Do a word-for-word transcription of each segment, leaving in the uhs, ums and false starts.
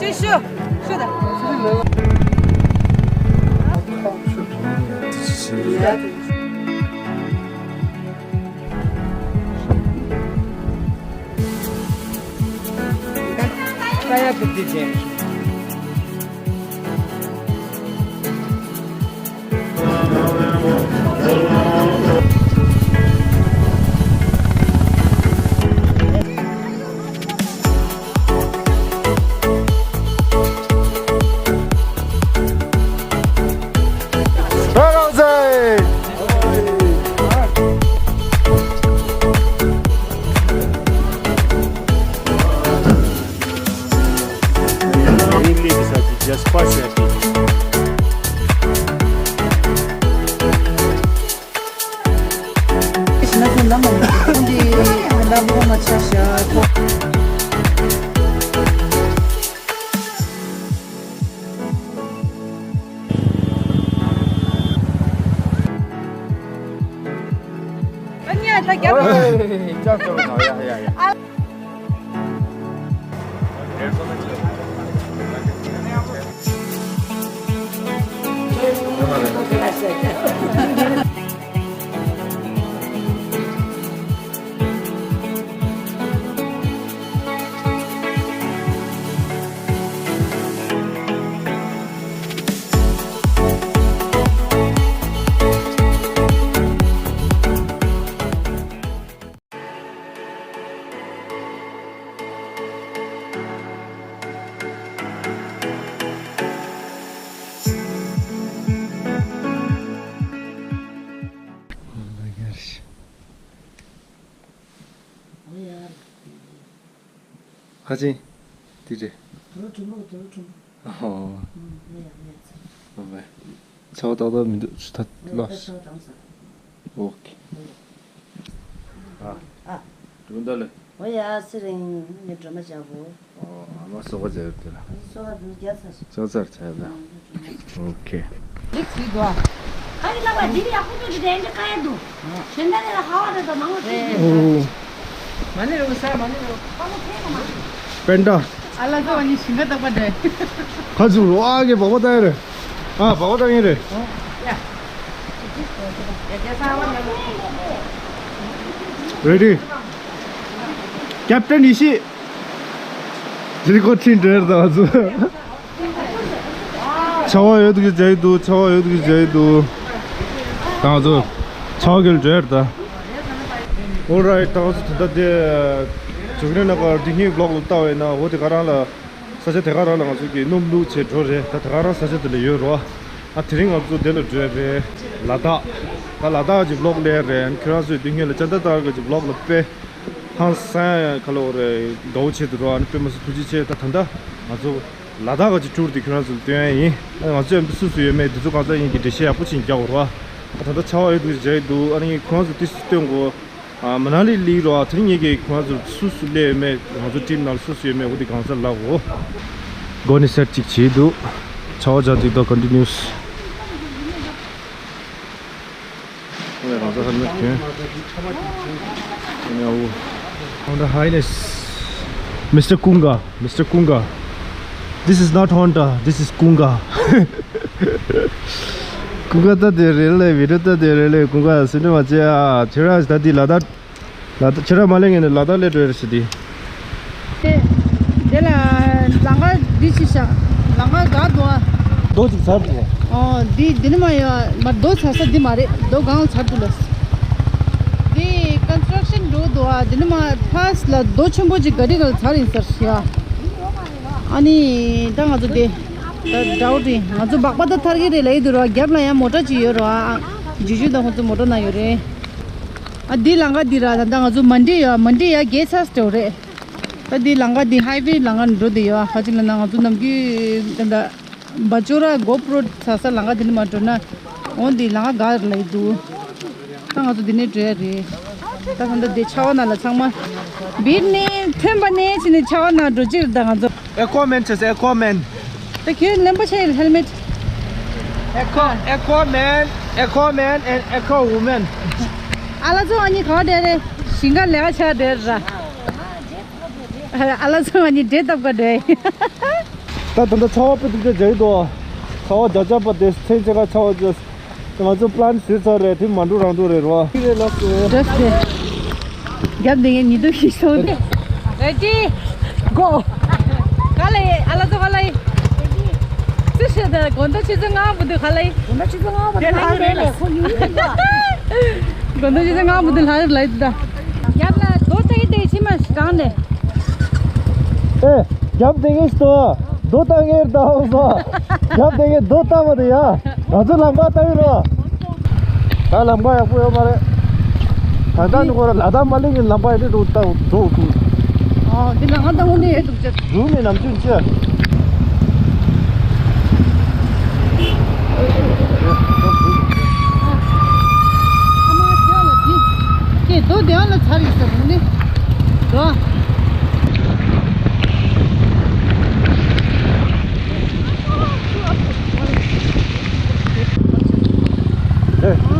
Sure, sure. ཧ་ཅང་དེ་རེད། ཨོ། ཨོ་མེ། ཆར་པ་ཏག་ཏག་མི་འདུག་ད་ལོས། ཨོ་ཁེ། ཨ། ཨ། སྒྲུང་ད་ལེ། ཨོ་ཡ་སི་རིང་ངའི་སྒྲོལ་མ་བྱ་བོ། ཨོ་ཨ་མ་སོགས་པ་བྱ་ཡོད་དེ་ལ། སོགས་པ་བྱ་ཚར། བྱ་ཚར་བྱ་ཡོད་ལ། ཨོ་ཁེ། རིགས་ཞིག་འདུག་ཨ་ཡི་ལ་བ་འདི་ཡག་པོ་འདུག་འདི་འདྲ་ཡིན་གྱི་ཁ་ཡ་འདུག་གཞན་དག་ལ་ཧ་བ་རེད་དོ་མང་པོ་ཞིག་འདུག་མ་ཎི་རུ་ས་མ་ཎི་རུ། པེན་ཏྲ། ཨ་ལ་ཚོ་ཨ་ནི་ཞིང་ཁ་བཏགས་པ་འདྲ། ཁ་ཚུར་རོ་ཨ་གི་སྦག་པ་བཏགས་ཡ་རེད། ཨ་སྦག་པ་བཏགས་ཡིན་རེད། རེ་ཌི། ཀེབ་ཊན་ཡེ་ཤེས། རི་ཀོ་ཁྲིན་འདྲེར་ད་ཚུ། ཆར་པ་ཡོད་དུ་གི་མཇལ་ཡི་འདུག་ཆར་པ་ཡོད་དུ་གི་མཇལ་ཡི་འདུག་ད་ང་ཚོ་ཆར་པ་གིར་འགྲོ་ཡར་ད། Alright ད་ང་ཚོ་ད་ལྟ་དེ་ཇུ་གི་ནི་ན་གར་དེ་ཉིད་བི་ལོག་ལ་བལྟ་བས་ན་འོ་དེ་ག་རང་ལ་ས་ཆ་དེ་ག་རང་ལ་ང་ཚོ་གི་སྣུམ་བླུགས་བྱས་འགྲོ་རེད། ད་དེ་ག་རང་ས་ཆ་དེ་ལ་ཡོད་རོ། ཨ་དེ་རིང་ང་ཚོ་དེ་ལ་འགྲོ་ཡ་རེད། ལ་དྭགས། ད་ལ་དྭགས་ཀྱི་བི་ལོག་ལས་རེད། ཁྱོད་རང་ཚོས་དེ་ཉིད་ལ་ཅན་ད་ཏར་གི་བི་ལོག་ལ་དཔེ། ཧང་སང་ཁ་ལོ་རེ་དགའ་བོ་བྱེད་དུ་རོགས། ཨ་ནི་དཔེ་མ་སྲིད་ཐུགས་རྗེ་ཆེ། ད་ད་ལྟ་ང་ཚོ་ལ་དྭགས་ཀྱི་ཊུར་དེ་ཁྱོད་རང་ཚོ་ལ་སྟོན་ཡ་ཡིན། ཨ་ང་ཚོ་ཡང་སུ་སུ་ཡོད་མེད་དེ་ཚོ་གང་ཚ་ཡིན་གྱི་འགྲེལ་བཤད་ཡག་པོ་ཅིག་རྒྱག་དགོས་རོགས། ད་ད་ལྟ་ཆར་པ་ཡོད་དུས་མཇལ་འདུག་ཨ་ནི་ཁྱོད་རང་ཚོ་ཏི་སུ་སྟོན་དགོས། ཨ་མ་ན་ལི་ལི་རོགས། དེ་རིང་ངེད་ཀྱི་ཁྱོད་རང་ཚོ་སུ་སུ་སླེབས་ཡོད་མེད། ང་ཚོ་ཊིམ་ནང་སུ་སུ་ཡོད་མེད་འོ་དེ་གང་ཚ་ལབ་འོ། སྒོ་ནས་སེར་གཅིག་བྱས་འདུག་ཆར་པ་ཇ་ཏིག་ཏོ་ཀོན་ཊི་ནིའུ་སི། ཨོ་ལེ་ང་ཚོ་ཧེལ་མེཊ་གྱོན། ཨོ་ལེ། Honda Hiace. Mister Kunga, Mister Kunga. This is not Honda, this is Kunga. Kunga ད་དེ་རེད་ལེ། བི་ཌི་ཡོ་ད་དེ་རེད་ལེ། Kunga སེམས་ཁྲལ་མ་བྱེད་ཨ། ཁྱེད་རང་ད་དེ་ལ་དྭགས། ལ་དྭགས་ཁྱེད་རང་མ་ལེན་ངེས་ནས་ལ་དྭགས་སླེབས་འགྲོ་ཡ་རེད་ཟེར་དེ། དེ་ལ་ལམ་ཁ་འདི་ཅི་ཤག་ལམ་ཁ་འགག་འདུག་ཨ། རྡོ་ཅིག་ཚར་འདུག་ཨོ་འདི་འདི་ནི་མ་ཡོད་མ། རྡོ་ཚར་ས་འདི་མ་རེད། རྡོ་གང་ཚར་འདུག་ལ། འདི་ཀོན་སི་ཊྲག་ཤན་འགྲོ་འདུག་ཨ། འདི་ནི་མ་ཕར་ལ་རྡོ་ཆེན་པོ་ཅིག་ག་རི་ག་ལ་ཚར་ཡིན་ས་རེད་ཡ། ཨ་ནི་ད་ང་ཚོ་དེ་ད་འདྲ་བོ་རེད། ང་ཚོ་སྦག་པ་ད་ཐར་གི་རེད་ལབ་ཡི་འདུག་ར། རྒྱབ་ལ་ཡང་མོ་ཊ་ཅིག་ཡོད་ར། ཨ་ཇུ་ཇུ་དང་ཁོང་ཚོ་མོ་ཊ་ནང་ཡོད་རེད། ཨ་འདི་ལམ་ཁ་འདི་ར། ད་ལྟ་ང་ཚོ་མན་ཌི་ཡ། མན་ཌི་ཡ་བརྒལ་ཚར་འགྲོ་རེད། ད་འདི་ལམ་ཁ་འདི་ཧའི་ཝེ་ལམ་ཁ་འགྲོ་བསྡད་ཡོད། ཨ་ཁ་ཅིག་ལ་ན་ང་ཚོ་ནམ་རྒྱུན་ད་ལྟ་བ་ཅོ་ར་གོ་པྲོ་ཚ་ས་ལམ་ཁ་འདི་ནས་མར་འགྲོ་ན་འོ་འདི་ལམ་ཁ་འགག་ལ་ཡི་འདུག་ད་ང་ཚོ་འདི་ནས་འགྲོ་ཡ་རེད། ད་ད་ལྟ་འདི་ཆར་པ་ནང་ལ་ཚང་མ་བིར་ནས་ཐོན་པ་ནས་ཕྱིན་ནས་ཆར་པ་ནང་འགྲོ་ཅིག་རེད། ད་ང་ཚོ། Aquaman བྱས་སོང་། Aquaman། ད་ཁྱོད་རྣམ་པ་ཆེ་ཡིན། ཧེལ་མེཊ། Aqua- Aquaman, Aquaman and Aquawoman. ཨ་ལ་ཚོ་ཨ་ནི་ག་བ་བསྡད་རེད། ཞིང་ཁ་ལས་ཀ་བྱ་བསྡད་ར། ཨ་ལ་ཚོ་ཨ་ནི་འདྲེ་བཏབ་ག་བསྡད། ད་ད་ལྟ་ཚ་བ་དཔེ་ཐུག་ཚད་རྒྱག་གི་འདུག་ཚ་བ་རྒྱག་ཆག་པ་དེ་ཚན་ཆེ་ཁ་ཚ་བ་རྒྱག་ང་ཚོ་པི་ལན་བཟོས་ཚར་རེད། དེ་མ་འགྲོ་རང་འགྲོ་རེད་རོ། འདྲ་སེ། རྒྱབ་དེ་ངས་ཉི་དུ་ཤི་སོང་། Ready, go. ག་ལ་ཡེ་ཨ་ལ་ཚོ་ག་ལ་ཡེ། ཅི་ཤེས་ད་དགོང་དག་ཆུ་ཚོད་ལྔ་པོ་དུ་ག་ལ་ཡེ། དགོང་དག་ཆུ་ཚོད་ལྔ་པོ་དུ་ལྷག་རེད་ལ་སོ་ཡུན་ཡིན་པ། དགོང་དག་ཆུ་ཚོད་ལྔ་པོ་དུ་ལྷག་རེད་ལ་ཡེ་ད། རྒྱབ་ལ་རྡོ་ལྟ་གི་དེ་ཕྱི་མ་དྲངས་ནས། ཨེ། རྒྱབ་དེ་ངས་ལྟོས། རྡོ་ལྟ་ངེར་ལྟ་འོང་སོ། རྒྱབ་དེ་ངས་རྡོ་ལྟ་བ་དེ་ཡ། ང་ཚོ་ལམ་ཁ་ལྟ་གི་རོ། ད་ལམ་ཁ་ཡག་པོ་ཡོད་མ་རེད། ད་ལྟ་ནི་ཁོ་ར་ལ་དྭགས་མ་གླིང་གི་ལམ་ཁ་ཡ་དེ་འགྲོ་ལྟ་འགྲོ་འགྲོ། ཨོ་འདི་ལ་ང་ལྟ་འོང་ནི་ཡོད་འདུག་ཅེས། འགྲོ་མི་ནམ་རྒྱུན་ཅི། ཨ་མ་དེ་ལ་འདི། ཁྱེད་རྡོ་དེ་ལ་ཚར་ཡིན་ས་རུང་ནི། རྡོ། ཨ་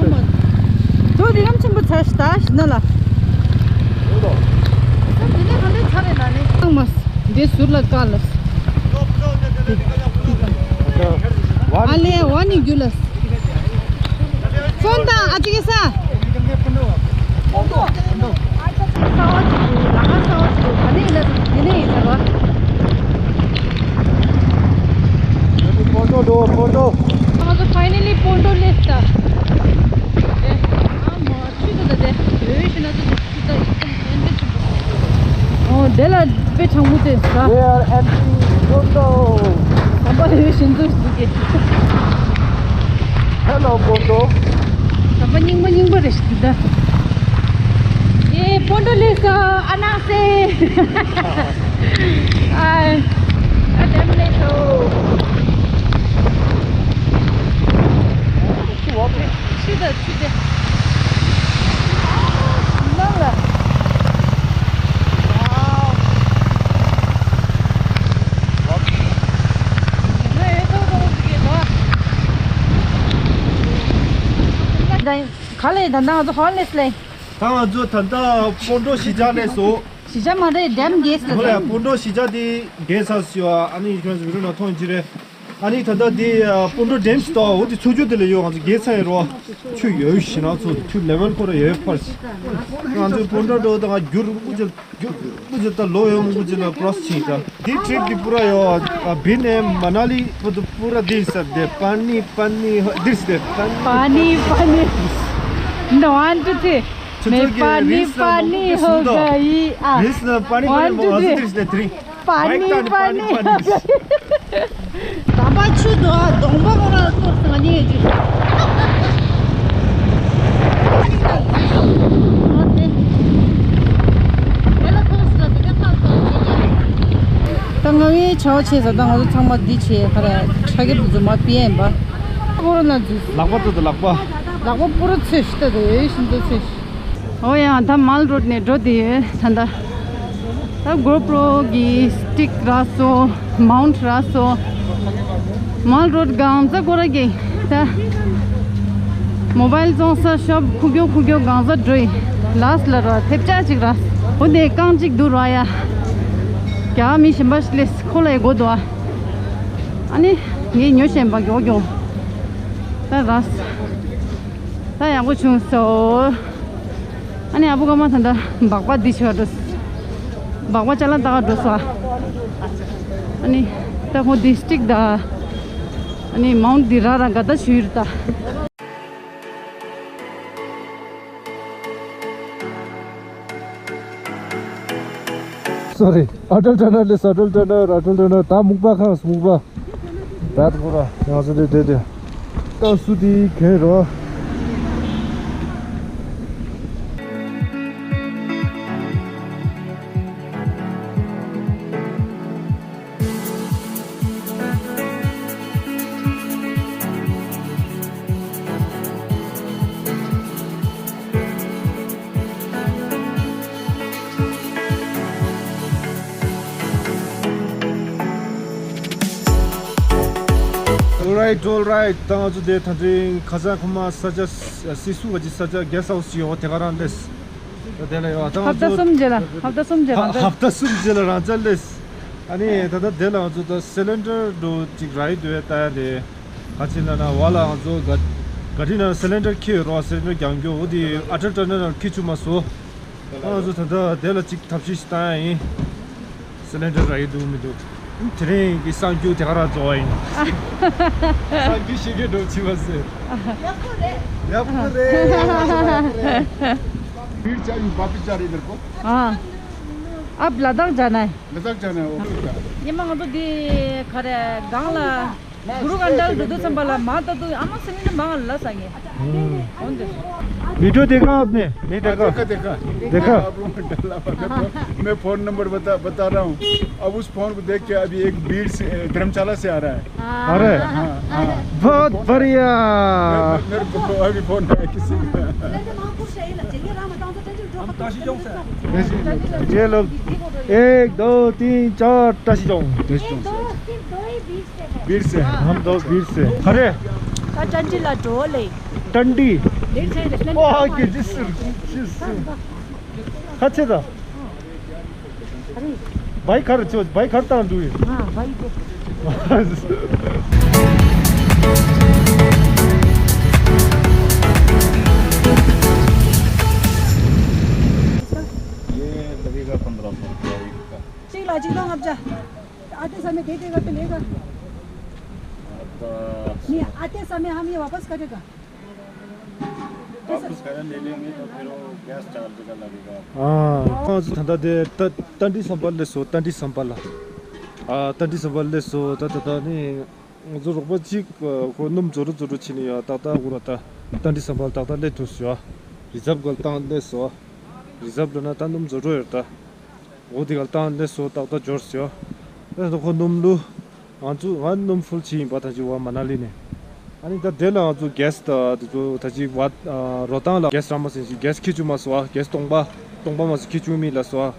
མ། རྡོ་དེ་གམ་ཆེན་པོ་ཚར་ཞིག་ད་ཞིག་ན་ལ། ས་དེ་ནས་ག་འདྲས་ཚར་རེད་ན་ནི། ཨ་མ། འདི་ཟུར་ལ་བཀག་ལ། ཨ་ལེ་བ་ནི་རྒྱུ་ལ། ཕོན་དང་ཨ་ཅི་གེ་ས། ས་བ་ཅིག་འདུག་ལ་ཁ་ས་བ་ཅིག་འདུག་ག་ནས་ཡིན་ན་འདི་ནས་ཡིན་ཟེར་བ། སྤོན་ཏོ་འགྲོ་སྤོན་ཏོ། ང་ཚོ་finally སྤོན་ཏོ་སླེབས་ད། ཨེ། ཨ་མ་ཆུ་ཚོད་ད་དེ་འོད་ཤི་ན་ཚོད་ཆུ་ཚོད་ཡིན་ཨོ་དེ་ལ་དཔེ་གྲང་མོ་དེ་ཟ། We are entering Pondo. ཟམ་པ་ཡོད་ཤིན་ཏུ་ཟུག་གི། Hello Pondo. ཟམ་པ་རྙིང་པ་རྙིང་པ་རེད་ཤི་ད། ཡེ་སྤོན་ཏོ་སླེབས་སོ་ཨ་ནག་སེ། ཨ་ཨ་དེམ་ལེ་ཤོ། ཆུ་བ་པོ། ཆུ་དང་ཆུ་དེ། ནང་ལ། ང་ཡོད་ཐོག་ཐོག་ཟིག་གི་ལོ། ག་ལེ་ད་ནང་ཚོ་ཧོན་ལེས་ལེ། ད་ང་ཚོ་ད་ལྟ་སྤོན་ཏོ་གཞིས་ཆགས་སླེབས་སོང་། གཞིས་ཆགས་མ་རེད་ཌེམ་རྒྱས་སོང་། ཧོ་ལེ་སྤོན་ཏོ་གཞིས་ཆགས་དེ་རྒྱས་ཚར་སོང་ཨ་ནི་ཁྱོད་ཚོ་བི་ཌིའོ་ནང་མཐོང་ཡིན་གྱི་རེད། ཨ་ནི་ད་ལྟ་དེ་སྤུན་གྲོགས་འགྲེམས་སུ་གཏོགས་འོ་དེ་ཚུར་རྒྱུ་དེ་ལ་ཡོད་ང་ཚོ་དགེ་ཚང་ཡིན་རོ། ཆུ་ཡོད་ཞིག་ན་ཚོ་ཆུ་ལེ་ཝལ་ཁོ་ར་ཡོད་ཕར་ཞིག་ང་ཚོའི་སྤུན་གྲོགས་འགྲོ་དང་རྒྱུར་མུ་ཅི་རྒྱུར་མུ་ཅི་ད་ལོ་ཡོད་མུ་ཅི་ལ་ཀྲོ་སི་ཕྱིན་ད། དེ་ཊི་རིབ་དེ་པུ་ར་ཡོད་བི་ནེ་མ་ན་ལི་བུ་དུ་པུ་ར་དེ་སར་དེ་པ་ནི་པ་ནི་ཧོ་དེ་སི་དེ་པ་ནི་པ་ནི། No one two three. ཆུ་ཚོད་ཀྱི་རིས་ལ་མོག་མོག་གི་སུ་དང་རིས་ལ་པ་ནི་པ་ནི་མོག་ཟུ་དེ་སི་དེ་ཐི་རི། པ་ནི་པ་ནི། དམ་པ་ཆུ་དོ་གདོང་པ་ཁོ་རང་གཏོར་སང་ཉེ་ཅིག་ད་ང་བའི་ཆ་བ་ཆེ་ས་ད་ང་ཚོ་ཚང་མ་འདི་ཆེ་ཁ་ར་ཆ་གེ་བུ་ཚོ་མ་པི་ཡན་པ་ཁོ་རང་ན་འཛུལ། ལག་པ་ཏོ་ཏོ་ལག་པ། ལག་པ་པུ་ར་ཚོས་ཤི་ཏ་དོ་ཡོད་ཤིན་ཏུ་ཚོས་ཤི། ཨོ་ཡང་ད་མལ་རོ་ཌི་ནས་འགྲོ་དེ་ཡོད་ད་ད། ད་གོ་པྲོ་གི་སི་ཊིག་རག་སོང་། མའུན་ཊི་རག་སོང་། མལ་རོ་ཌི་གང་ཚ་གོ་ར་གི་ད། མོ་བལ་བཙོང་ས་ཤོབ་ཁུག་ཀྱོ་ཁུག་ཀྱོ་གང་ཚ་འགྲོ་ཡི། ལས་ལ་ར་ཐེབས་ཆག་ཅིག་ར། འོ་དེ་རྐང་གཅིག་འདུག་ར་ཡ། རྒྱ་མི་གཞན་པ་ཞིག་ལས་ཁོ་ལ་ཡི་གོ་དོ་ཨ། ཨ་ནི་ངས་ཉོ་བཞིན་པ་མགྱོགས་མགྱོགས། ད་ར། ད་ཡག་པོ་བྱུང་སོ། ཨ་ནི་ཨ་བུ་ཀ་མ་ད་ད་སྦག་སྦག་འདི་བྱེད་ག་འགྲོ། སྦག་སྦག་ཅ་ལག་ལྟ་ག་འགྲོ་སོ། ཨ་ནི་ད་ཧོ་དི་སི་ཊིག་ད། ཨ་ནི་མའུན་ཊི་འདི་ར་ར་ག་ད་ཞུ་ཡིར་ད། སོ་རི། ཨ་ཊལ་ཊ་ནལ་ལས་ཨ་ཊལ་ཊ་ནལ་ཨ་ཊལ་ཊ་ནལ་ད་སྨུག་པ་ཁང་སྨུག་པ། ད་ཁོ་ར་ཡང་སོ་དེ་དེ་དེ། ད་སུ་དེ་གན་རོ། Alright, alright. ད་ང་ཚོ་དེ་ད་ཐེངས་ཁ་སང་ཁོ་མ་ས་ཆ་སི་སུ་ག་ཅི་ས་ཆ་གེ་སི་ཊ་ཧའུ་སི་ཅིག་ཡོད་དེ་ག་རང་སླེབས། ད་དེ་ལ་ཡོད་ད་ང་ཚོ་ཧབ་ཏ་གསུམ་རྗེས་ལ་ཧབ་ཏ་གསུམ་རྗེས་ལ་ཧ་ཧབ་ཏ་གསུམ་རྗེས་ལ་རང་ཅག་སླེབས། ཨ་ནི་ད་ལྟ་དེ་ལ་ང་ཚོ་ད་སི་ལིན་ཌར་འདྲ་ཅིག་རག་གི་འདུག་ལྟ་ཡ་རེད། ག་ཅི་ལབ་ན་བ་ལ་ང་ཚོ་ག་ག་རི་ནང་སི་ལིན་ཌར་འཁྱེར་ཡོད་རེད་བ། སི་ལིན་ཌར་རྒྱག་རྒྱུ་འོ་དེ་ཨ་ཊལ་ཊར་མི་ནལ་འཁྱེར་བཅུག་མ་སོང་། ཨ་ང་ཚོ་ད་ལྟ་དེ་ལ་ཅིག་ཐབས་ཤེས་ཤིག་བཏང་ཡ་ཡིན། སི་ལིན་ཌར་རག་གི་འདུག་མི་འདུག་དེ་རིང་གི་གསར་འགྱུར་དེ་ག་རང་རྫོགས་པ་ཡིན། གསར་འགྱུར་ཞིག་གི་འགྲོ་ཕྱི་མ་ཟེར། ཡག་པོ་རེད། ཡག་པོ་རེད། ཡག་པོ་རེད། भीड़ चाहिए, वापस जा रहे इधर को। हाँ, अब लद्दाख जाना है। लद्दाख जाना है, वो क्या? ཉི་མ་ང་ཚོ་འདི་ག་རེ་སྒང་ལ་གུ་རུ་གནྡལ་འགྲོ་དུས་ཙམ་པ་ལ་མ་ལྟ་དུས་ཨ་མ་སི་ནི་མང་ལ་ས་ངེ། འོན་ཏེ། वीडियो देखा आपने? नहीं देखा? देखा, देखा। देखा? आप लोगों ने डाला हुआ। मैं, मैं फोन नंबर बता, बता रहा हूँ। अब उस फोन को देख के अभी एक भीड़ से, धर्मशाला से आ रहा है। अरे, हाँ, हाँ। बहुत बढ़िया। मेरे, मेरे को अभी फोन आया किसी का। ये लोग, एक, दो, तीन, चार, टशीजोंग। एक, दो, सिर्फ दो ही बीच से है। बीच से है। हम दो बीच से। अरे। का टंडी ला ड्रोले। टंडी। बीच से, इसमें वाह, के जिस, जिस। खा छे था। भाइ खर छु, भाइ खर तान दुई। हाँ, भाइ को। ये लगेगा पन्द्रह सौ रुपया एक का। ठीक ला, ठीक ला, अब जा। आते समय दे देगा तो लेगा। अब, नहीं, आते समय हम ये वापस करेगा। वापस करें, ले लेंगे तो फिर वो गैस चार्ज का लगेगा। ཨ། ང་ཚོ་ད་ལྟ་དེ་ཏ་ཏན་ཏི་སམ་བྷལ་སླེབས་སོང་། ཏན་ཏི་སམ་བྷལ་ལ། ཨ། ཏན་ཏི་སམ་བྷལ་སླེབས་སོང་། ད་ད་ད་ནི་ང་ཚོ་རོགས་པ་གཅིག་ཁོ་སྣུམ་བཟོ་འདྲ་བཟོ་འདྲ་བྱས་ནས་ཡོད། ཏག་ཏག་འགོར་བ། ད་ཏན་ཏི་སམ་བྷལ་ཏག་ཏག་སླེབས་ཐུབ་སོང་། རི་ཛབ་གལ་བཏང་སླེབས་སོང་། རི་ཛབ་ལ་ན་ད་སྣུམ་བཟོ་འདྲ་ཡོད་ད། འོ་དེ་ག་ལ་བཏང་སླེབས་སོང་། ཏག་ཏག་འབྱོར་སོང་། ཨ་ནི་ཁོ་སྣུམ་བླུགས། ང་ཚོ་ང་སྣུམ་ཕུལ་བྱས་ཡིན་པ། ད་ཅི་བ་མ་ན་ལི་ནས། ཨ་ནི་ད་དེ་ལ་ང་ཚོ་གེ་སི་ད་དེ་ཚོ་ད་ཅི་བ་རོ་ཐང་ལ་གེ་སི་རག་མ་སོང་ཞིག་གེ་སི་འཁྱེར་བཅུག་མ་སོང་། གེ་སི་སྟོང་པ་སྟོང་པ་མ་སོང་འཁྱེར་བཅུག་མེད་ལབ་སོང་།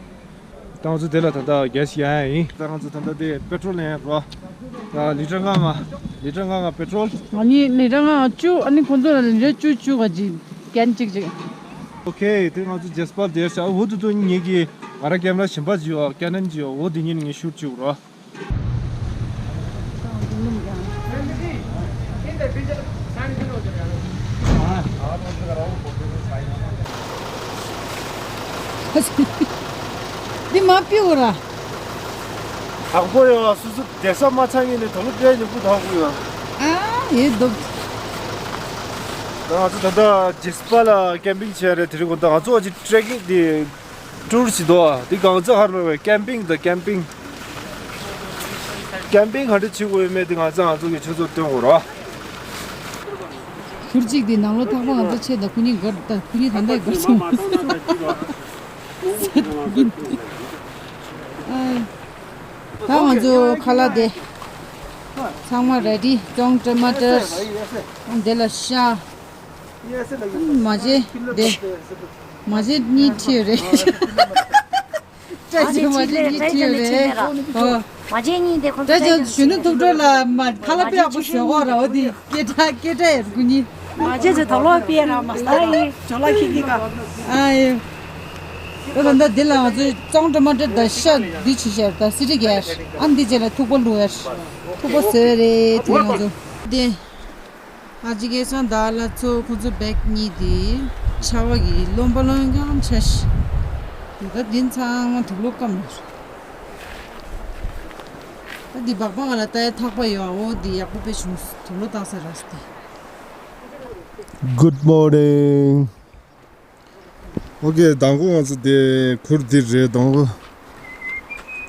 ད་ང་ཚོ་དེ་ལ་ད་ལྟ་གེ་སི་ཡ་ཡིན། ད་ང་ཚོ་ད་ལྟ་དེ་པེ་ཊོལ་ལེན་རོ། ད་ལི་ཊར་ལྔ་ལྔ་ལི་ཊར་ལྔ་ལྔ་པེ་ཊོལ། ང་གཉིས་ལི་ཊར་ལྔ་ལྔ་བཅུ། ཨ་ནི་ཁོང་ཚོ་ལ་ལི་ཊར་བཅུ་བཅུ་ག་ཅིག་ཀེན་གཅིག་ཅིག་ཨོ་ཁེ། དེ་ང་ཚོ་ཇེ་སི་པལ་དེར་བཞག་འོ་དེ་ཚོ་ངེད་ཀྱི་ང་ར་ཀེམ་ར་གཞན་པ་ཅིག་ཡོད། ཀེ་ནན་ཅིག་ཡོད། འོ་དེ་གཉིས་ནས་ངས་ཤུཊ་བྱེད་དགོས་ར། འདི་མ་ཕུད་ར། དྲག་པོ་ཡོད། སོ་སོ་བསྡད་ས་མ་ཚང་ངེས་ནས་དོ་ལོ་པས་ཉོ་པོ་དག་པོ་ཡོད། ཨ་ཡེ་འདུག་ད་ང་ཚོ་ད་ལྟ་ཇེ་སི་པལ་ལ་ཀེམ་པིང་བྱས་རེད། དེ་རིང་གོ་ད་ང་ཚོ་ཨ་ཅི་ཊྲེ་ཀིང་དེ་ཊུར་ཞིག་འདུག་འདི་གང་ཚ་ཧར་མེ་བའི་ཀེམ་པིང་དང་ཀེམ་པིང་། ཀེམ་པིང་ག་འདྲ་བྱེད་དགོས་ཡོད་མེད་དེ་ང་ཚོ་ང་ཚོ་གི་ཆུ་ཚོད་སྟོན་དགོས་ར། ཁུར་གཅིག་དེ་ནང་ལོ་ཐག་པ་ང་ཚོ་ཆེ་ད་ཁུ་ཉིན་གར་ད་ཁུ་ཉིན་ད་འདའི་གར་སོང་། ད་ང་ཚོ་ཁ་ལག་དེ་ཚང་མ་རེ་ཌི། ཙོང་ཊ་མ་ཊར། དེ་ལ་ཤ། མ་བྱེད་དེ། མ་བྱེད་གཉིས་ཁྲིད་རེད། བཀྲ་ཤིས་མ་བྱེད་གཉིས་ཁྲིད་རེད། ཨོ། མ་བྱེད་གཉིས་དེ་ཁོང་ཚོ་བཀྲ་ཤིས་གཞོན་ནུ་ཐུབ་སྒྲོལ་ལ་མ་ཁ་ལག་དཔེ་ཡག་པོ་བཟོས་གོ་ར། འོ་དེ་སྐད་གྲགས་སྐད་གྲགས་ཡར་སྐུ་གཉིས། མ་བྱེད་ཚོ་དོ་ལོ་དཔེ་ར་མ་ས་ཡི་ཇོ་ལ་ཁྱི་གཉིས་ཀ། ཨ་ཡེ། ད་ད་ད་འདི་ལ་ང་ཚོས་ཙོང་ཊ་མ་ཊར་དང་ཤ་འདི་བྱེད་ཤར་ད་སི་ཊི་གེར། ཨ་འདི་རྗེས་ལ་ཐུག་པ་བླུགས་ཡར། ཐུག་པ་བཟོས་རེད་དེ་ང་ཚོ། དེ། ཨ་ཅི་སྐལ་བཟང་དག་ལ་ཚོ་ཁོ་ཚོ་བེག་གཉིས་དེ་ཆར་པ་གི་རློན་པ་རློན་གང་ཆ་ཤི། དེ་ད་དེ་ཚང་མ་དུག་ལོག་སྐམ་ཡོད། ད་འདི་སྦག་སྦག་ལ་ལྟ་ཡ་ཐག་པ་ཡོད། འོ་འདི་ཡག་པོ་དཔེ་བྱུང་། དུག་ལོག་བཏང་ས་ར་སྟེ། Good morning. ཨོ་ཁེ། དང་པོ་ང་ཚོ་དེ་གུར་འདི་རེད། དང་པོ་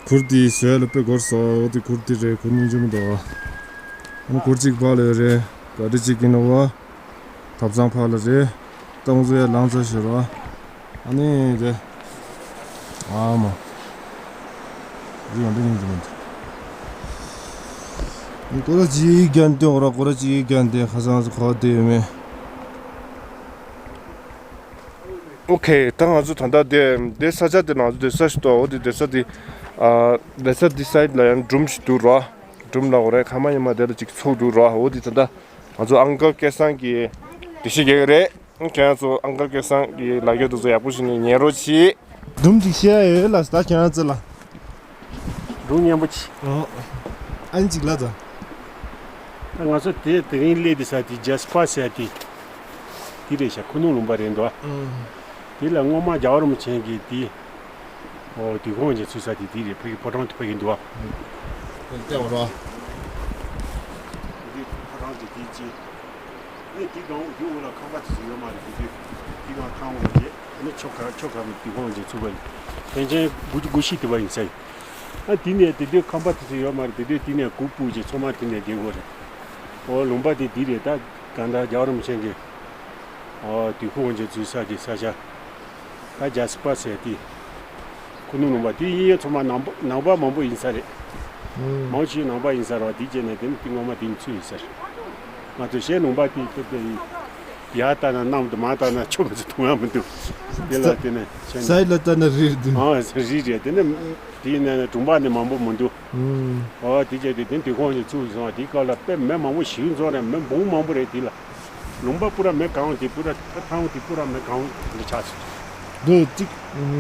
གུར་འདི་བཟོས་ལ་དཔེ་འགོར་སོང་། འོ་དེ་གུར་འདི་རེད། གུར་སྙིང་རྗེ་མོ་འདུག་ཨ་ནི་གུར་གཅིག་ཕར་ལ་ཡོད་རེད། ག་རེ་གཅིག་ཡིན་ནོ་བ། ཐབ་ཚང་ཕར་ལ་རེད། ད་ང་ཚོ་ཡར་ལངས་ཚར་ཤག་ར། ཨ་ནི་དེ། ཨ་མ། འདི་ཡང་འདི་སྙིང་རྗེ་མོ་འདུག་སྐོར་ར་གཅིག་རྒྱན་སྟོན་ར། སྐོར་ར་གཅིག་རྒྱན་དེ་ཁ་སང་ཚོ་ག་བ་བསྡད་ཡོད་མེད། ཨོ་ཁེ། ད་ང་ཚོ་ད་ལྟ་དེ་དེ་ས་ཆ་དེ་ང་ཚོ་སྡོད་ས་ཞིག་འདུག་འོ་དེ་སྡོད་ས་དེ། ཨ། སྡོད་ས་དེ་སའིཌ་ལ་ཡང་སྒྲུང་ཞིག་འདུག་ར། སྒྲུང་ལ་འོ་རེད། ཁ་མ་ཉི་མ་དེ་ལ་ཅིག་ཚུགས་འདུག་ར། འོ་དེ་ད་ལྟ་ང་ཚོ་ཨང་ཀལ་སྐལ་བཟང་གི་འདི་ཤི་རྒྱག་གི་རེད། ཁྱེད་རང་ཚོ་ཨང་ཀལ་སྐལ་བཟང་གི་ལ་རྒྱ་དེ་ཚོ་ཡག་པོ་ཞིག་ནས་ཉན་རོགས་གྱིས། སྒྲུང་ཅིག་བཤད་ཡ་ཡོད་ལ་ད་ཁྱེད་རང་ཚོ་ལ། རུང་སྙན་པོ་ཆེ། ཨོ། ཨ་ནི་ཅིག་ལ་ད། ད་ང་ཚོ་དེ་དེ་རིང་སླེབས་དེ་ས་དེ་ཇཱ་སི་པ་ཟེར་དེ། དེ་རེད་ཤག་ཁུ་ནུ་ལུང་པ་རེད་འདུག་ཨ། ཨང་། དེ་ལ་སྔོན་མ་རྒྱལ་བ་རིན་པོ་ཆེ་གི་དེ། ཨོ་དེ་ཁོང་ཅན་ཚུད་ས་དེ་དེ་རེད། ཕ་གི་ཕོ་བྲང་དེ་ཕ་གི་འདུག་ཨ། ལྟེ་བ་ར། དེ་ཕོ་བྲང་དེ་དེ་ཅི། ཨེ་དེ་སྒང་དེ་འོག་ལ་ཁང་པ་དེ་ཚོ་ཡོད་མ་རེད། དེ་དེ་དེ་སྒང་ཐང་འོག་ཅེ་ཨ་ནི་ཆོ་ག་ཆོ་ག་མི་དེ་ཁོང་ཅན་ཚུད་པ་ཡིན། ཕན་ཆེན་དགུ་དགུ་ཤི་དེ་བ་ཡིན་ས་ཡིན། ཨ་དེ་ནས་དེ་དུས་ཁང་པ་དེ་ཚོ་ཡོད་མ་རེད། དེ་དུས་དེ་ནས་གུར་ཕུབ་ཅིག་ཚང་མ་དེ་ནས་བསྡད་དགོས་རེད། ཨོ་ལུང་པ་དེ་འདི་རེད། ད་གང་ལྟར་རྒྱལ་བ་རིན་པོ་ཆེ་གི་ཨོ་དེ་ཁོ་འོང་ཅིག་འཛུལ་ས་གི་ས་ཆ། ད་ཇཱ་སི་པ་ཟེར་དེ་ཁུ་ནུ་ལུང་པ་དེ་ཡིན་ཡང་ཚང་མ་ནང་པ་ནང་པ་མང་པོ་ཡིན་ས་རེད། ཨང་། མང་ཆེ་ནང་པ་ཡིན་ས་རེད་བ། དེ་བྱས་ནས་དེ་ནི་དེ་སྔོན་མ་དེ་ནི་ཚུད་ཡིན་ས་རེད། ང་ཚོ་གཞན་ལུང་པ་དེ་ཐུབ་པ་ཡིན། ཡར་ལྟ་ན་གནམ་འདུག་མར་ལྟ་ན་ཆུ་མི་ཚོ་མཐོང་ཡ་མི་འདུག་དེ་ལ་དེ་ནས་ས་ཡི་ལ་ལྟ་ན་རི་རེད་འདུག་ཨ་རི་རེད། དེ་ནས་དེ་ཡིན་ན་གྲོང་པ་ནི་མང་པོ་མི་འདུག་ཨང་། ཨོ་དེ་བྱས་དེ་དེ་དུས་ཁོང་ནས་ཚུགས་སོང་བ། དེའི་སྐབས་ལ་དཔེ་མི་མང་པོ་ཞིག་འཛོམས་རེད། མི་འབུམ་མང་པོ་རེད། དེ་ལ་ལུང་པ་པུ་ར་མི་གང་དེ་པུ་ར་ཐང་དེ་པུ་ར་མི་གང་འདི་ཆགས་སོང་། འདི་གཅིག་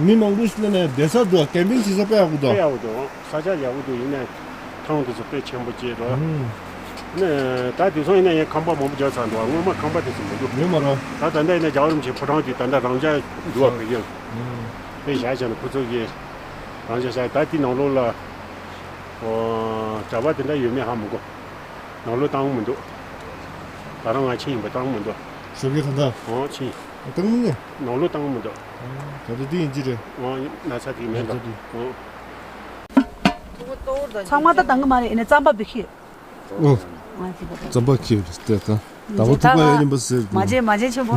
མི་མང་པོ་ཞིག་ལ་ནས་བསྡད་ས་འདུག་ཀེམ་པིང་བྱེད་ས་དཔེ་ཡག་པོ་འདུག་དཔེ་ཡག་པོ་འདུག་ས་ཆ་ཡག་པོ་འདུག་ཡིན་ནའི་ཐང་དེ་ཚོ་དཔེ་ཆེན་པོ་བྱས་རོ། ཨང་། ནས་ད་དེ་སོང་ཡིན་ན་ཡང་ཁང་པ་མང་པོ་རྒྱག་ཚར་འདུག་སྔོན་མ་ཁང་པ་དེ་ཚོ་མི་འདུག་མི་མ་རོ། ད་ད་ལྟ་ཡིན་ན་རྒྱལ་བ་རིན་པོ་ཆེ་ཕོ་བྲང་དེ་ད་ལྟ་རང་འཇགས་འདུག་བ། བོད་ཀྱི་རང་འཇགས་བྱས་ནས་ཁོ་ཚོ་གི་རང་འཇགས་བྱས། ད་དེ་ནང་ལོགས་ལ་ཨོ་གྲྭ་པ་དེ་འདྲ་ཡོད་མེད་ཧ་མི་གོ། ནང་ལོགས་བཏང་མི་འདུག་ད་རང་ང་ཕྱིན་ཡིན་པ་བཏང་མི་འདུག་ཞོགས་ཀས་ད་ལྟ། ཨོ་ཕྱིན། བཏང་མི་ངེས། ནང་ལོགས་བཏང་མི་འདུག་ད་ལྟ་དེ་ཡིན་གྱི་རེད། ཨོ་ན་ཚ་དེ་མེད་འདུག་ཨོ། ཚང་མ་ད་བཏང་གི་མ་རེད། ཡིན་ན་རྩམ་པ་བི་ཁི། ཨོ། རྩམ་པ་ཁྱེར་ཏེ་ད་ད་བོ་ཐུག་པ་ཡོད་ཡིན་པ་ཟེར། མ་བརྗེད་མ་བརྗེད་ཆེན་པོ།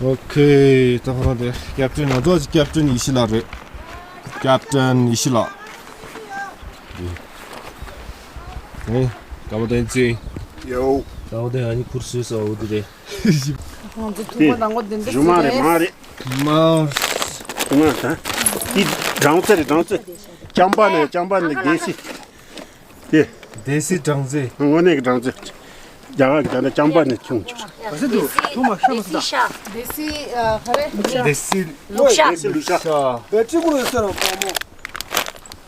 ཨོ་ཁེ། ད་ཁོ་རང་དེ་ཀེབ་ཏན། ང་ཚོ་ཀེབ་ཏན་ཡེ་ཤེས་ལགས་རེད། ཀེབ་ཏན་ཡེ་ཤེས་ལགས། ཨེ། ཀ་བ་དན་ཙི། ཡའོ། ཀ་བ་དན་ཨ་ནི་ཁུར་སུས་ཨོ་དེ་རེད། ང་ཚོ་ཐུག་པ་དང་པོ་འདི་འདྲ་ཞུ་མ་རེད་མ་རེད། མ། མ། ད་དེ་སྦྲང་རྩི་རེད། སྦྲང་རྩི། ཅམ་པ་ནས་ཅམ་པ་ནས་སྡེ་སྲིད། དེ། སྡེ་སྲིད་སྦྲང་རྩི། དངོས་གནས་ཀྱི་སྦྲང་རྩི། རྒྱ་གར་གྱི་ད་ལྟ་ཅམ་པ་ནས་ཁྱུང་ཆུང་། ག་ཚོད་འདུག་ཐུག་མ་ཤ་མ་ཟ། སྡེ་སྲིད་ཨ་ག་རེ། སྡེ་སྲིད། ལུག་ཤ། སྡེ་སྲིད་ལུག་ཤ། བེ་ཏྲི་ཀུ་རུ་ཟེར་རོ་པ་མོ།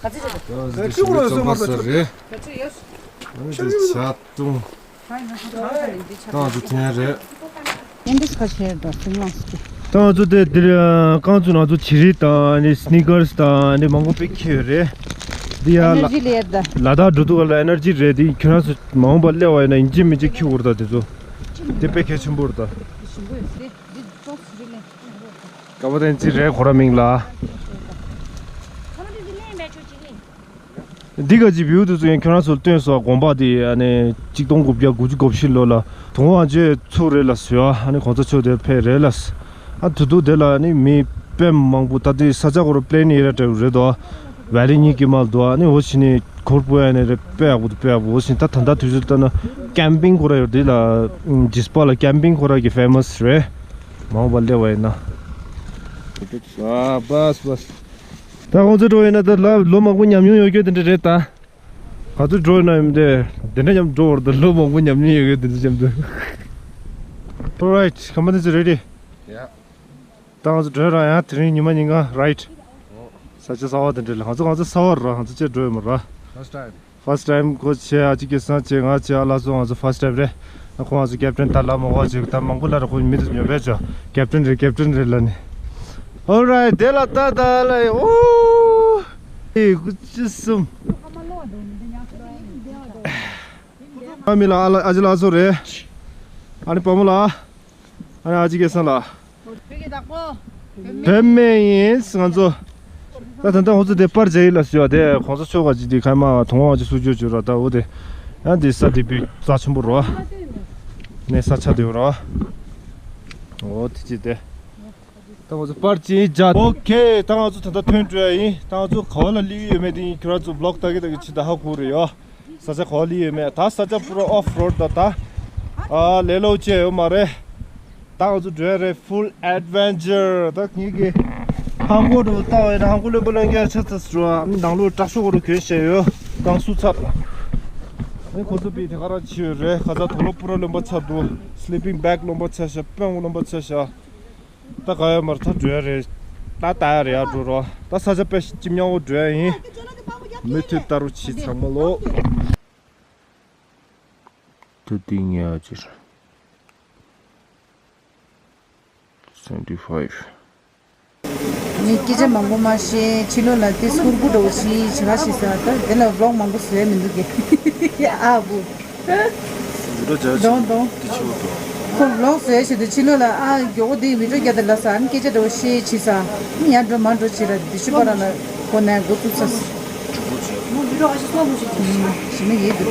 ག་ཚོད་རེད། བེ་ཏྲི་ཀུ་རུ་ཟེར་མ་ཟ་ཆུ། བེ་ཏྲི་ཡོད། ཨ་ནི་དེ་ཇ་བཏུང་། ཏང་ཙུ་ཐེན་རེད། ཨིན་དིས་ཁ་ཤས་དང་སྲིན་ལང་སི་ཀི། ཏང་ཙུ་དེ་འདིར་རྐང་བཙུགས་ནང་ཚོ་ཇི་རི་དང་ཨ་ནི་སི་ནི་ཀར་སི་དང་ཨ་ནི་མང་པོ་དཔེ་ཁྱེར་ཡོད་རེད། འདི་ཡ་ལ་ཨེ་ནར་ཇི་ལེ་ཡར་ད། ལ་དྭགས་འགྲོ་དུས་སྐབས་ལ་ཨེ་ནར་ཇི་རེད། འདི་ཁྱོད་རང་ཚོ་མ་འོངས་པ་སླེབས་པ་ཡིན་ན་ཡིན་གཅིག་མིན་གཅིག་ཁྱེར་དགོས་རེད་ད་དེ་ཚོ། དེ་དཔེ་གལ་ཆེན་པོ་རེད་ད། ཀ་བ་དན་ཙི་རེད་ཁོ་ར་མིང་ལ། འདི་ག་ཅིག་བིའུ་དེ་ཚོ་ཡང་ཁྱོད་རང་ཚོར་སྟོན་སོང་། དགོན་པ་དེ་ཨ་ནི་གཅིག་སྟོང་དགུ་བརྒྱ་དགུ་བཅུ་གོ་བཞི་ལོ་ལ་དུང་དབང་ཆེན་ཚུགས་རེད་ལ་ཟེར། ཨ་ནི་གོང་ས་མཆོག་དེ་ཕེབས་རེད་ལ་ཟེར། ཨ་དེ་དུས་དེ་ལ་ཨ་ནི་མི་དཔེ་མང་པོ། ད་དེ་ས་ཆ་ཁོ་ར་པི་ལེན་ཨེ་རི་ཡ་འདྲ་བོ་རེད་དོ། ཝེ་ལི་གཉིས་ཀྱི་མལ་དུ་ཨ་ནི་འོ་ཕྱི་ནས་གུར་སྤོ་ཡ་ནི་རེད། དཔེ་ཡག་པོ་འདུག་དཔེ་ཡག་པོ། འོ་ཕྱི་ད་ད་ལྟ་དུས་ཚོད་ལྟ་ན་ཀེམ་པིང་ཁོ་ར་ཡོད་དེ་ལ། ཇཱ་སི་པ་ལ་ཀེམ་པིང་ཁོ་ར་གི་ཕེ་མ་སི་རེད། མ་འོངས་པ་སླེབས་པ་ཡིན་ན། ཨ་བས་བས། ད་ཁོང་ཚོ་འགྲོ་ཡིན་ན་ད་ལ་ལོ་མང་པོ་ཉམས་མྱོང་ཡོད་རྒྱུ་དེ་འདྲ་རེད་ད། ག་ཚོད་འགྲོ་ཡིན་ན་ཡིན་དེ་དེ་འདྲ་མཉམ་འགྲོ་བར་ད་ལོ་མང་པོ་ཉམས་མྱོང་ཡོད་རྒྱུ་དེ་འདྲ་མཉམ་དུ། Alright, come on, is ready? Yeah. ད་ང་ཚོ་འགྲོ་ར་ཡང་དེ་རིང་ཉི་མ་ཉིན་གང་right? ཨོ། ས་ཆ་གསར་པ་དེ་འདྲ་ལ་ང་ཚོ་ང་ཚོ་གསར་པ་ར་ང་ཚོ་ཅེ་འགྲོ་ཡོད་མ་ར། First time. First time ཁོ་ཆེ་ཨ་ཅི་སྐལ་བཟང་ཆེ་ང་ཆེ་ཨ་ལ་སོ་ང་ཚོ་first time རེད། ཁོ་ང་ཚོ་ཀེབ་ཏན་ད་ལ་མོ་ཧོ་ཅིག་ད་མང་པོ་ལ་ར་ཁོ་མི་དུ་ཉོ་བས་ཅོ་ཀེབ་ཏན་རེད་ཀེབ་ཏན་རེད་ལ་ནི། Alright དེ་ལ་ད་ད་ལ་ཨོ། ཨེ་གུ་ཅི་སུམ། ཨ་མི་ལ་ཨ་ལ་ཨ་ཅི་ལ་སོ་རེད། ཨ་ནི་པ་མོ་ལ། ཨ་ནི་ཨ་ཅི་སྐལ་བཟང་ལ། བོད་མི་ཡིན་ང་ཚོ། ད་ད་ལྟ་ཁོང་ཚོ་དེ་པར་རྒྱག་ཡིན་ལ་ཟེར་བ་དེ་གོང་ས་མཆོག་ག་ཅིག་དེ་ཁ་མ་དུང་བ་ཅིག་སུ་བཅོས་བཅོས་ར་ད་འོ་དེ། ཡང་དེ་ས་དེ་བུ་རྩ་ཆེན་པོ་རོ། ནས་ས་ཆ་དེ་རོ། འོ་དེ་ཅི་དེ། ད་ང་ཚོ་པར་ཅིག་རྒྱག་ཨོ་ཁེ། ད་ང་ཚོ་ད་ལྟ་ཐོན་འགྲོ་ཡ་ཡིན། ད་ང་ཚོ་ག་བ་ལ་སླེབས་ཡོད་མེད་དེ་ཡིན་ཁྱོད་རང་ཚོ་བི་ལོག་ལྟ་གི་ལྟ་གི་ཕྱི་ད་ཧ་གོ་རེད་ཡོ། ས་ཆ་ག་བ་ལ་ཡོད་མེད་ད་ས་ཆ་པུ་ར་ཨོཕ་རོཌ་ད་ད། ཨ་ལེ་ལོ་ཅེ་ཡོད་མ་རེད། ད་ང་ཚོ་འགྲོ་ཡ་རེད་full adventure ད་ངེད་ཀྱི་ཧང་གོ་རུ་ལྟ་བ་ཡིན་ན་ཧང་གོ་ལོན་པ་ལོན་རྒྱ་ཆ་ཚ་སུ་ར་ནང་ལོ་དྲག་ཤོག་རུ་གོན་བྱས་ཡོད་ཀང་སུ་ཚབ། ཨ་ནི་ཁོ་ཚོ་པི་དེ་ག་རང་ཆི་ཡོད་རེད་ཁ་ཚ་དོ་ལོ་པུ་ར་ལོན་པ་ཆ་འདུག་སི་ལི་པིང་བེག་ལོན་པ་ཆ་ཤ་པོན་ལོན་པ་ཆ་ཤ། ད་ག་ཡོད་མར་ད་འགྲོ་ཡ་རེད། ད་ད་ཡ་རེད་ཡ་འགྲོ་རོགས། ད་ས་ཆ་དཔེ་ཅི་མཉམ་པོ་འགྲོ་ཡ་ཡིན། མུ་མཐུད་ལྟ་རོགས་གྱིས་ཚང་མ་ལོ། ད་འདི་ཉལ་ཅིར། seventy five། ངས་སྐད་ཆ་མང་པོ་མ་བཤད། ཕྱི་ལོགས་ལ་དེ་སྐུར་པོ་འདྲ་བོ་ཞིག་བྱེད་ག་ཤི་ས། ད་དེ་ལ་ཝི་ལོག་མང་པོ་བཟོས་མི་འདུག་གས། ཨ་བུ། བི་ཌིའོ་བྱ་ཆེ་དོང་དོང་། དེ་ཆེ་བོ་དོ། ཁོ་ཝི་ལོག་བཟོས་ཞེས་དུས་ཕྱི་ལོགས་ལ་ཨ་མགྱོགས་པོ་དེ་བི་ཌིའོ་རྒྱག་དེ་ལ་ས་ཨ་ནི་སྐད་ཆ་འདྲ་བོ་བཤད་བྱེད་ས། ཨ་ནི་ཡར་འགྲོ་མར་འགྲོ་བྱེད་ར་དེ་ཤུ་པ་ར་ལ་ཁོ་ནས་འགོ་བཙུགས་ས། ཞི་མ་ཡིན་འདུག